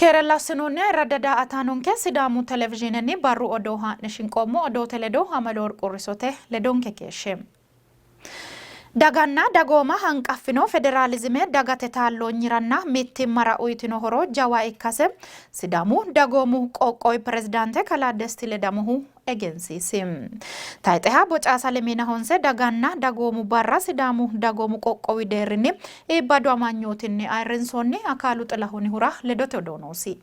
Keerella assinoonni ayirradda daa''ataanonke Sidaamu Televizhiinenni barru odoo haa'ne shinqoommo. Odoote ledo Amaleworq Urrisote ledonke keeshshe. Daganna dagooma hanqaffino federaalizime dagate taalloonyiranna mittimmara uytino horo jawa ikkase Sidaamu dagoomu qoqqowi pirezidaante kalaa Desti Ledamohu egensiisi. Tayxeha Bocaasa Lemiina Honse daganna dagoomu barra Sidaamu dagoomu qoqqowi deerrinni iibbadu amanyootinni ayirrinsoonni. Akaalu Xilahunihura ledote odoo noosi.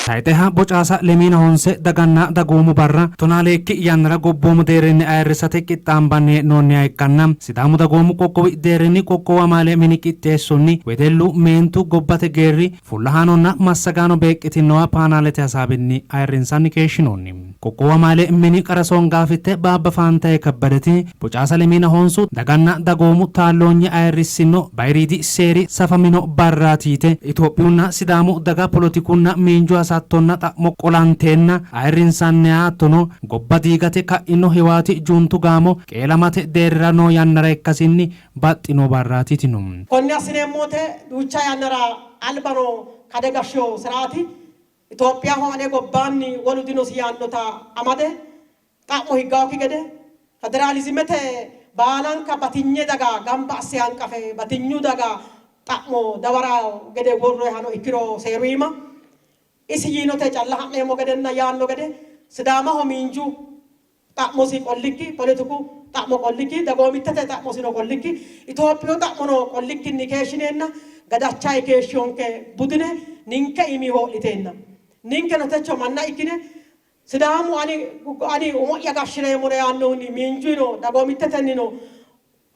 Tayxeha Bocaasa Lemiina Honse daganna dagoomu barra tonaa leekki yannara gobboomu deerrinni ayirrisate qixxaambanni hee'noonniha ikkanna Sidaamu dagoomu qoqqowi deerrinni qoqqowu amaale mini qixxeessonni wedellu, meentu, gobbate geerri, fullahaanonna massagaano beeqqitinnowa paanaalete hasaawinni ayirrinsanni keeshshinoonni. Qoqqowu amaale mini qara songaafitte Baabba Faantaye Kebbedeti, Bocaasa Lemiina Honsu daganna dagoomu taalloonye ayirrissino bayiriidi seeri safamino barraati yite, Itophiyunna Sidaamu daga polotikunna miinju hasattonna xa'mo qolanteenna ayirrinsanniha hattono gobba diigate ka'ino Hiwaati Juntu gaamo qeelamate deerrira noo yannara ikkasinni baxxino barraati yitino. Konne assineemmo wote duucha yannara albano kade gashshino siraati Itophiyaho ane gobbaanni wolu dinosi yaannota amade xa'mo higgaokki gede federaalizimete baalanka batinye daga gamba asse hanqafe batinyu daga xa'mo dawaranno gede worroyihano ikkiro seeru iima isi yiinote calla ha'neemmo gedenna yaanno gede Sidaamaho miinju xa'mosi qollikki, poletiku xa'mo qollikki, dagoomittete xa'mosino qollikki, Itophiyu xa'mono qollikkinni keeshshineenna gadachayi keeshshiyonke budine ninke iimi hoo'liteenna ninkeno techo manna ikkine Sidaamu ani ani umo'ya gashshireemmona yaannohunni miinjuyino dagoomittetennino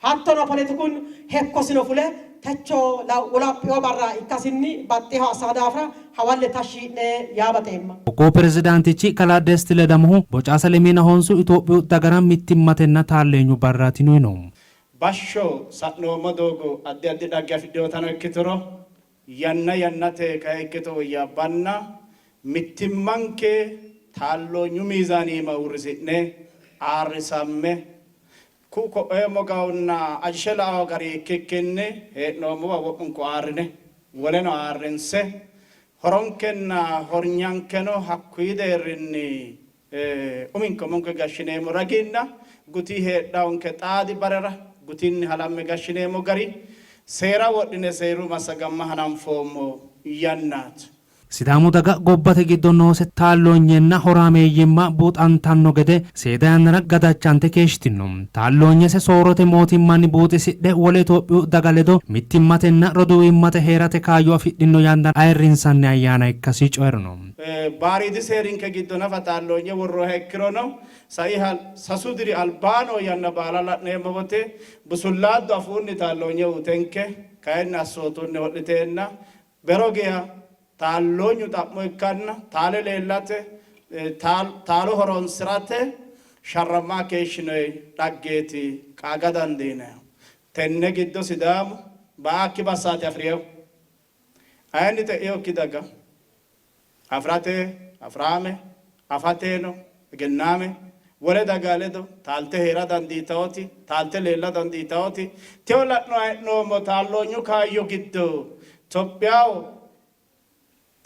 Hattono poletikun hekkosino fule techo wolaphiwo barra ikkasinni baxxinoha assanno daafira hawalle tashshi yi'ne yaa baxeemma. Qoqqowu pirezidaantichi kalaa Desti Ledamohu, Bocaasa Lemiina Honsu Itophiyu dagara mittimmatenna taalleenyu barraatino yino. Bashsho sa'noommo doogo addi addi dhagge afidhinotano ikkituro yanna yannate kay ikkito woyyaabbanna mittimmanke taalloonyu miizaani iima uurrisi'ne aarrisamme Ku'u ko'oye mogaunna ajishe la'ao gari ikkikkinni hee'noommowa wo'munku aarrine, woleno aarrinse, horonkenna hornyankeno hakkuyi deerrinni uminke umonke gashshineemmo raginna guti heedhaonke xaadi barera gutinni halamme gashshineemmo gari seera wodhine seeru massagamma hananfoommo yannaati. Sidaamu daga gobbate giddo noose taalloonyenna horaameeyyimma buuxantanno gede seeda yannara gadachante keeshshitino. Taalloonyese soorrote mootimmanni buuxisidhe wole Itophiyu daga ledo mittimmatenna roduuwimmate hee'rate kaayyo afidhino yannara ayirrinsanni ayyaana ikkasi coyi'rino. Baariidi seerinke giddo nafa taalloonye worroonniha ikkirono, saiha sasu diri albaa noo yanna baala la'neemmo wote busullaaddu afuunni taalloonye uyitenke kayinni assootunni ho'liteenna Bero geya taalloonyu xa'mo ikkanna taale leellate taalo horonsi'rate sharrammaa keeshshinoyi dhaggeeti qaaga dandiinannihu. Tenne giddo Sidaamu ba'akki bassaati afi'rinohu. Ayinni xe'inokki daga afi'rate afi'raame, afateno egennaame, wole daga ledo taalte hee'ra dandiitawoti, taalte leella dandiitawoti, tewo la'noha hee'noommo taalloonyu kaayyo giddo Tophiyaho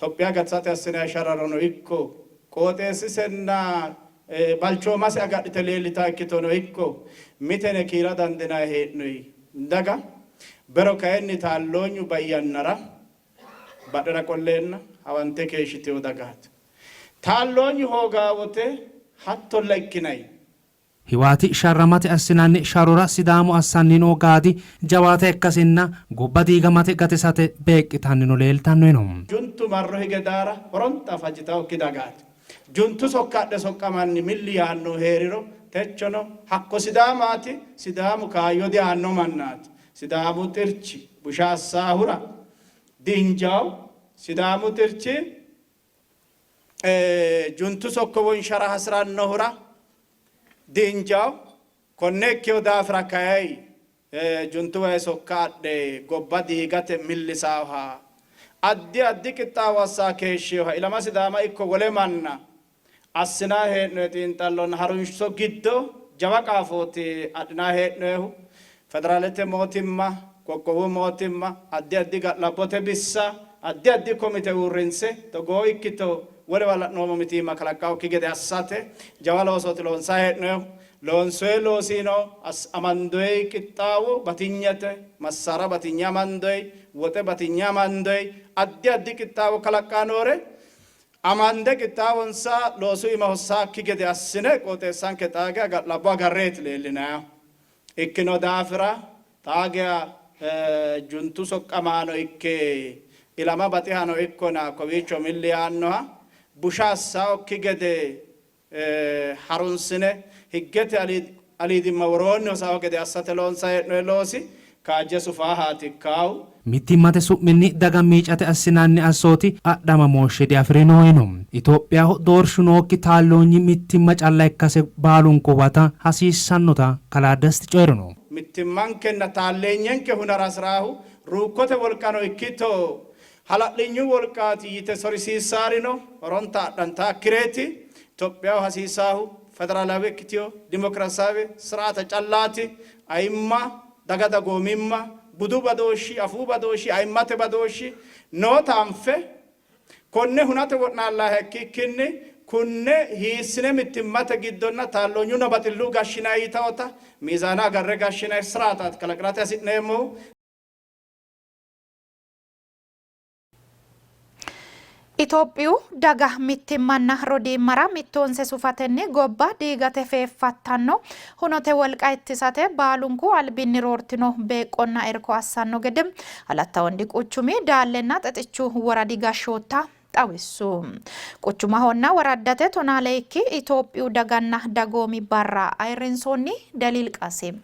Tophiya gatisate assinanni sharrarono ikko qooxeessisenna balchoomase agadhite leellitanno ikkitono ikko mitene kiira dandinanni hee'noyi daga bero kayinni taalloonyu bai yannara badhera qolleenna hawante keeshshitino dagaati. Taalloonyu hoogaa wote hattolla ikkinay. Hiwaati sharramate assinanni sharrora Sidaamu assanni noo gaadi jawaata ikkasinna gobba diigamate gatisate beeqqitannino leeltanno yino. Juntu marro hige daara horonta fajjitannokki dagaati. Juntu sokka adhe soqqamanni milli yaannohu hee'riro techono hakko Sidaamaati, Sidaamu kaayyo diaanno mannaati. Sidaamu xirchi busha assaahura diinjawo, Sidaamu xirchi Juntu sokko wonshara hasi'rannohura diinjawo. Konne ikkino daafira kayii Juntu wayi sokka adhe gobba diigate millisaaha addi addi qixxaawo assaa keeshshinoha ilama Sidaama ikko wole manna assinanni hee'noonni xiinxallonna harunso giddo jawa qaafooti adhinanni hee'noonnihu. Federaalete mootimma, qoqqowu mootimma, addi addi ga'labbote bissa, addi addi komite uurrinse togoo ikkito wolewa la'noommo mitiimma kalaqqannokki gede assate jawa loosooti loonsanni hee'noonnihu. Loonsoyi loosino amandoyi qixxaawo batinyete, massaara batinye amandoyi, woxe batinye amandoyi, addi addi qixxaawo kalaqqanni noore amande qixxaawonsa loosu iima hossaakki gede assine qooxeessanke xaa geya ga'labbo agarreeti leellinayihu. Ikkino daafira xaa geya juntu soqqamaano ikke ilama baxihano ikkona kowiicho milli yaannoha busha assaokki gede harunsine higgete aliidimma woroonni hosawo gede assate loonsanni hee'noonni loosi kaajje sufaahaati ikkaahu. Mittimmate su'minni daga miicate assinanni assooti adhamamooshshe diafi'rino yino. Itophiyaho doorshu nookki taalloonyi mittimma calla ikkase baalunku huwata hasiissannota kalaa Desti coyi'rino. Mittimmankenna taalleenyenke hunara hasi'raahu ruukkote wolqano ikkito hala'linyu wolqaati yite sorisiissaarino horonta adhantaakkireeti. Itophiyaho hasiisaahu federaalaawe ikkitino dimokiraasaawe siraata callaati. Ayimma, daga dagoomimma, budu badooshshi, afuu badooshshi, ayimmate badooshshi noota anfe konne hunate wo'naallaha ikkikkinni kunne hiissine mittimmate giddonna taalloonyunna baxillu gashshinanni yitawota miizaana agarre gashshinanni siraataati kalaqirate hasi'neemmohu. Itophiyu daga mittimmanna rodiimmara mittoonse sufatenni gobba diigate feeffattanno hunote wolqa ittisate baalunku albinni roortino beeqqonna irko assanno gede Alatta Wondi quchumi Daallenna Xexichu woradi gashshootta xawissu. Quchumahonna woraddate tonaaleyikki Itophiyu daganna dagoomi barra ayirrinsoonni. Deliil Qasim.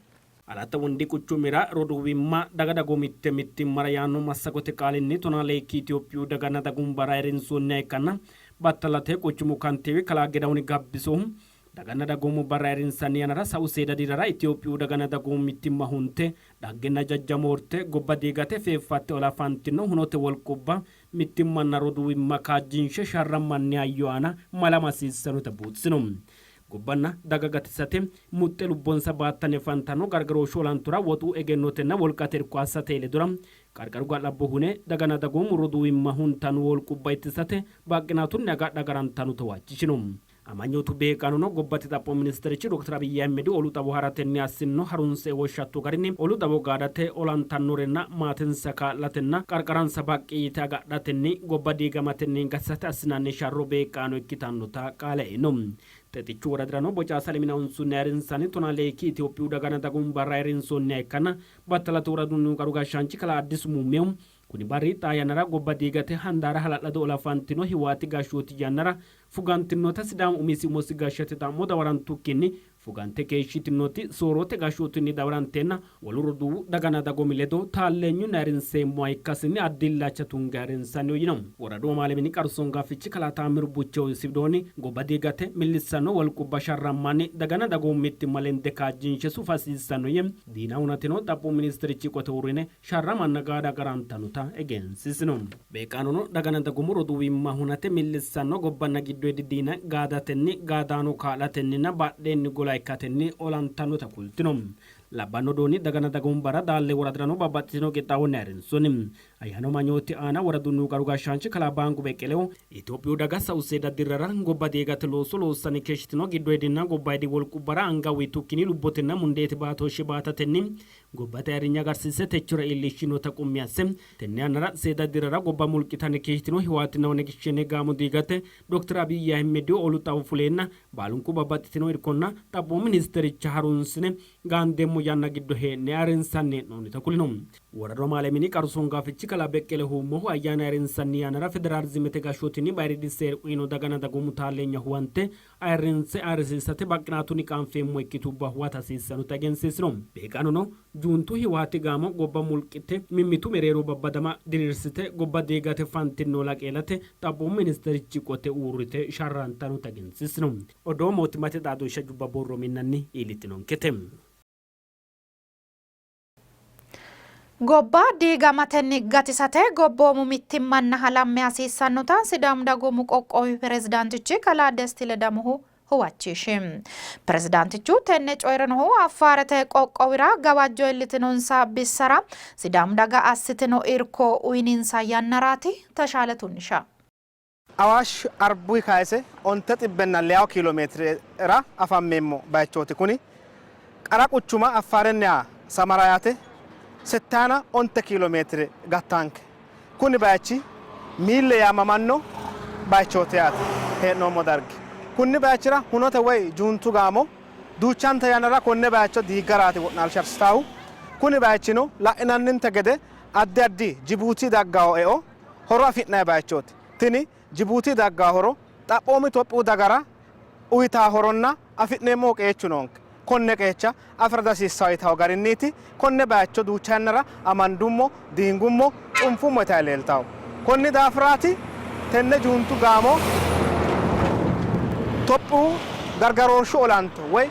Alatta Wondi quchumira roduuwimma daga dagoomitte mittimmara yaanno massagote qaalinni 12 Itophiyu daganna dagoomu barra ayirrinsoonniha ikkanna battalate quchumu kantiiwi kalaa Gedahuni Gabbisohu daganna dagoomu barra ayirrinsanni yannara sa'u seeda dirrara Itophiyu daganna dagoomu mittimma hunte dhaggenna jajja moorte gobba diigate feeffatte ola fantino hunote wolqubba mittimmanna roduuwimma kaajjinshe sharrammanni hayyo aana malama hasiissannota buuxisino. Gobbanna daga gatisate muxxe lubbonsa baattanni afantanno gargarooshshu olantora woxu, egennotenna wolqate irko assate ledora qarqaru ga'labbo hune daganna dagoomu roduuwimma huntanno wolqubba ittisate baqqinaatunni agadha agarantannota huwachishino. Amanyootu beeqqaanono gobbate xaphoomu ministerichi dokter Abiy Ahimed olu xawo haratenni assinno harunse woshshatto garinni olu xawo gaadate olantannorenna maatensa kaa'latenna qarqaransa baqqi yite agadhatenni gobba diigamatenni gatisate assinanni sharro beeqqaano ikkitannota qaale eino. Xexichu woradirano Boca Salimina Unsunni ayirrinsanni 12 Itophiyu daganna dagoomu barra ayirrinsoonniha ikkanna battalate woradunnihu qaru gashshaanchi kalaa Addisu Muummehu kuni barri xaa yannara gobba diigate handaara hala'lado ola fantino Hiwaati gashshooti yannara fugantinota Sidaamu umisi umosi gashshate xa'mo dawarantukkinni Fugante keeshshitinoti soorrote gashshootinni dawaranteenna wolu roduuwu daganna dagoomi ledo taalleenyunni ayirrinseemmoha ikkasinni addi illacha tunge ayirrinsanniho yino. Woradu amaale mini qaru songaafichi kalaa Taammiru Buchehu isi widoonni, gobba diigate millissanno wolqubba sharrammanni daganna dagoomu mittimma lende kaajjinshe sufa hasiissanno yee, diina hunateno xaphoomu ministerichi qote uurrine sharramanna gaada agarantannota egensiisino. Beeqqaanono daganna dagoomu roduuwimma hunate millissanno gobbanna giddoydi diina gaadatenni, gaadaano kaa'latenninna badheenni gola ikkatenni olantannota kultino. Labbanno dooni daganna dagoomu barra Daalle woradirano babbaxxitino qixxaawonni ayirrinsoonni. Ayyaanu amanyooti aana woradunnihu qaru gashshaanchi kalaa Baangu Beqqelehu, Itophiyu daga sa'u seeda dirrara gobba diigate looso loossanni keeshshitino giddoydinna gobbaydi wolqubbara anga uytukkinni lubbotenna mundeete baatooshshe baatatenni gobbate ayirrinye agarsiisse techora iillishshinota qummi asse, tenne yannara seeda dirrara gobba mulqitanni keeshshitino Hiwaatinna Oneg Shene gaamo diigate Dokter Abiy Ahimedihu olu xawo fuleenna baalunku babbaxxitino irkonna xaphoomu ministericha harunsine gaandeemmo yanna giddo hee'ne ayirrinsanni hee'noonnita kulino. Woradu amaale mini qaru songaafichi kalaa Beqqele Huummohu ayyaana ayirrinsanni yannara federaalizimete gashshootinni bayiriidi seeri uyino daganna dagoomu taalleenya huwante ayirrinse ayirrisiisate baqqinaatunni qaanfeemmo ikkitubba huwata hasiissannota egensiisino. Beeqqaanono Juuntu Hiwaati gaamo gobba mulqite mimmitu mereero babbadama diriirsite gobba diigate fantino ola qeelate Xaphoomu ministerichi qote uurrite sharrantannota egensiissino. Odoo mootimmate xaadooshshe jubba borro minnanni iillitinonkete. Gobba diigamatenni gatisate gobboomu mittimmanna halamme hasiissannota Sidaamu Dagoomu Qoqqowi Pirezidaantichi Kalaa Desti Ledamohu huwachishi. Pirezidaantichu tenne coyi'rinohu Affaarete qoqqowira gawajjo iillitinonsa bissara Sidaamu daga assitino irko uyininsa yannaraati. Teshaale Tunisha. Awaash Arbuyi kayise onte xibbenna leyawo kiilo meetirera afammeemmo bayichooti kuni. Qara quchuma Affaarenniha Samara yaate settaana onte kiilo meetire gattaanke. Kuni bayichi Miille yaamamanno bayichooti yaate hee'noommo dargi. Kunni bayichira hunote woy juuntu gaamo duuchante yannara konne bayicho diiggaraati wo'naalsha assitaahu. Kuni bayichino la'inanninte gede addi addi Jibuuti daggawo eo horo afi'nanni bayichooti. Tini Jibuuti daggawo horo xaphoomu Itophiyu dagara uyitaa horonna afi'neemmohu qeechu noonke. Konne qeecha afi'ra dihasiissanno yitawo garinniiti konne bayicho duucha yannara amandummo, diingummo, cunfummo yitayi leeltawo. Konni daafiraati tenne juuntu gaamo Tophiyu gargarooshshu olanto woy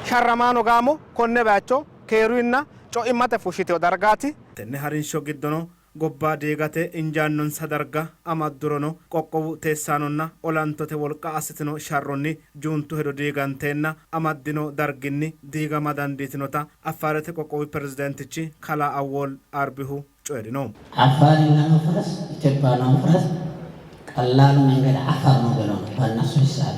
sharramaano gaamo konne bayicho keeruyinna co'immate fushshitino dargaati. Tenne harinsho giddono gobba diigate injaannonsa darga amaddurono qoqqowu teessaanonna olantote wolqa assitino sharronni juuntu hedo diiganteenna amaddino darginni diigama dandiitinota Affaarete qoqqowi pirezidaantichi kalaa Awwol Arbihu coyi'rino. አፋርን ለመፍረስ ኢትዮጵያ ለመፍረስ ቀላሉ መንገድ አፋር ነው ብለው ነው በእነሱ ሂሳቤ።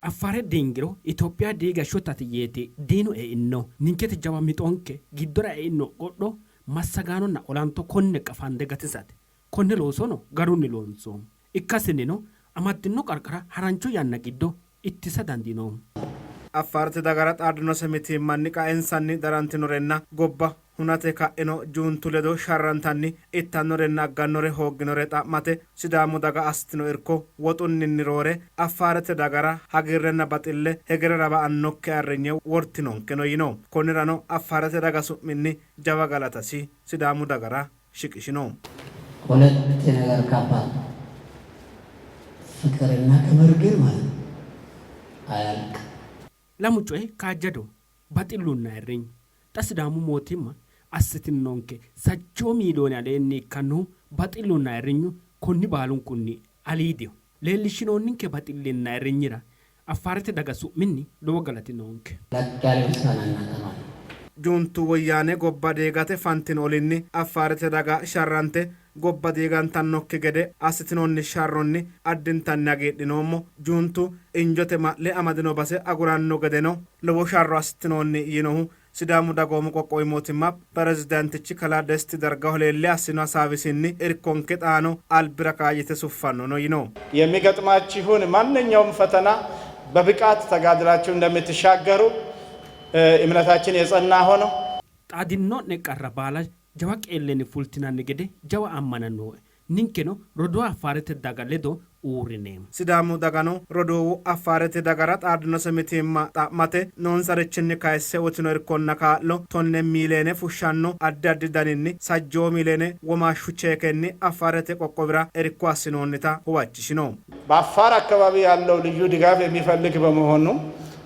Affaare diingiro Itophiya diiga shotate yeeti diinu eino. Ninketi jawa mixonke giddora eino qodho massagaanonna olanto konne qafande gatisate. Konne loosono garunni loonsoommo. Ikkasinnino amaddino qarqara harancho yanna giddo ittisa dandiinoommo. Affaarete dagara xaaddinose mitiimmanni qaensanni darantinorenna gobba hunate ka'ino juuntu ledo sharrantanni ittannorenna aggannore hoogginore xa'mate Sidaamu daga assitino irko woxunninni roore Affaarete dagara hagiirrenna baxille hegerera ba'annokki ayirrinye wortinonkeno yino. Konnirano Affaarete daga su'minni jawa galatasi Sidaamu dagara shiqishino. ሁለት ነገር ከባድ ነው። ፍቅርና ክብር ግን ማለት ነው አያልቅም። Lamu coyi kaajjadoho, baxillunna ayirrinyu. Xa Sidaamu mootimma assitinonke sajjoo miiliyoone aleenni ikkannohu baxillunna ayirrinyu konni baalunkunni aliidiho. Leellishshinoonninke baxillinna ayirrinyira Affaarete daga su'minni lowo galati noonke. ላቅ ያለ ምስጋና እናቀርባለን። Juntu Woyyaane gobba diigate fantino olinni Affaarete daga sharrante gobba diigantannokki gede assitinoonni sharronni addintanni hagiidhinoommo. Juntu injote ma'le amadino base aguranno gedeno lowo sharro assitinoonni yiinohu Sidaamu Dagoomu Qoqqowi Mootimma Pirezidaantichi Kalaa Desti dargaho leelle assino hasaawisinni irkonke xaano albira kaajjite suffannono yino. የሚገጥማችሁን ማንኛውም ፈተና በብቃት ተጋድላችሁ እንደምትሻገሩ እምነታችን የጸና ሆኖ Xaadino'ne qarra baala jawa qeellenni fultinanni gede jawa ammana nooe. Ninkeno rodoo Affaarete daga ledo uurrineemmo. Sidaamu dagano roduuwu Affaarete dagara xaaddinose mitiimma xa'mate noonsarichinni kayisse uytino irkonna kaa'lo tonne miiliyeene fushshanno addi addi daninni sajjoo miiliyeene womaashshu cheekenni Affaarete qoqqowira irko assinoonnita huwachishino. በአፋር አካባቢ ያለው ልዩ ድጋፍ የሚፈልግ በመሆኑ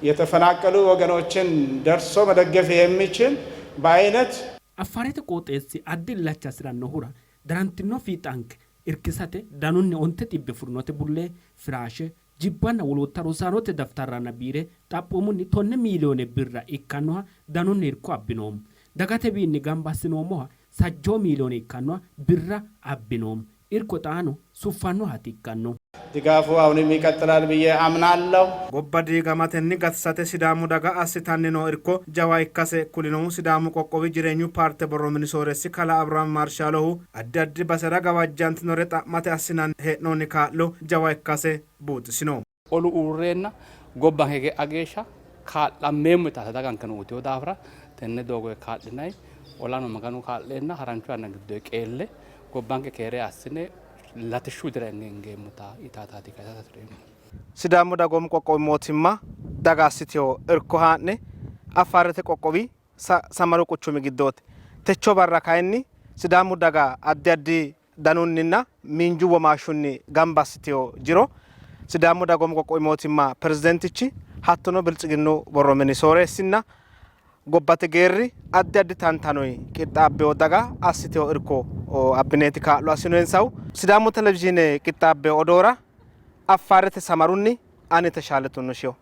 የተፈናቀሉ ወገኖችን ደርሶ መደገፍ የሚችል በአይነት Affaarete qooxeessi addi illacha hasi'rannohura darantino fiixanke irkisate danunni 900 furnote bullee, firaashe, jibbanna wolootta rosaanote daftarranna biire xaphoomunni 10 miiliyoone birra ikkannoha danunni irko abbinoommo. Dagatewiinni gamba assinoommoha sajjoo miiliyoone ikkannoha birra abbinoommo. Irko xaano suffannohaati ikkannohu. ድጋፉ አሁንም ይቀጥላል ብዬ አምናለሁ። Gobba diigamatenni gatisate Sidaamu daga assitanni noo irko jawa ikkase kulinohu Sidaamu qoqqowi Jireenyu paarte borro mini sooreessi kalaa Abrahaam Marshaalohu addi addi basera gawajjantinore xa'mate assinanni hee'noonni kaa'lo jawa ikkase buuxisino. Olu uurreenna gobbanke ge'a geeshsha kaa'lammeemmo yitaata dagankeno uyitino daafira tenne doogoyi kaa'linanni olano Maganu kaa'leenna harancho yanna giddoyi qeelle gobbanke keere assine latishshu widira hingeemmota yitaataati kayisate hasi'reemmo. Sidaamu Dagoomu Qoqqowi Mootimma daga assitino irko haa'ne Affaarete qoqqowi Samaru quchumi giddooti. Techo barra kayinni Sidaamu daga addi addi danunninna miinju womaashshunni gamba assitino jiro Sidaamu Dagoomu Qoqqowi Mootimma Pirezidaantichi hattono Biltsiginnu borro mini sooreessinna gobbate geerri addi addi tantanonni qixxaabbino daga assitino irko abbineeti kaa'lo assinoyinsahu. Sidaamu Televizhiine qixxaabbino odoora Affaarete Samarunni ani Teshaale Tunnushiho.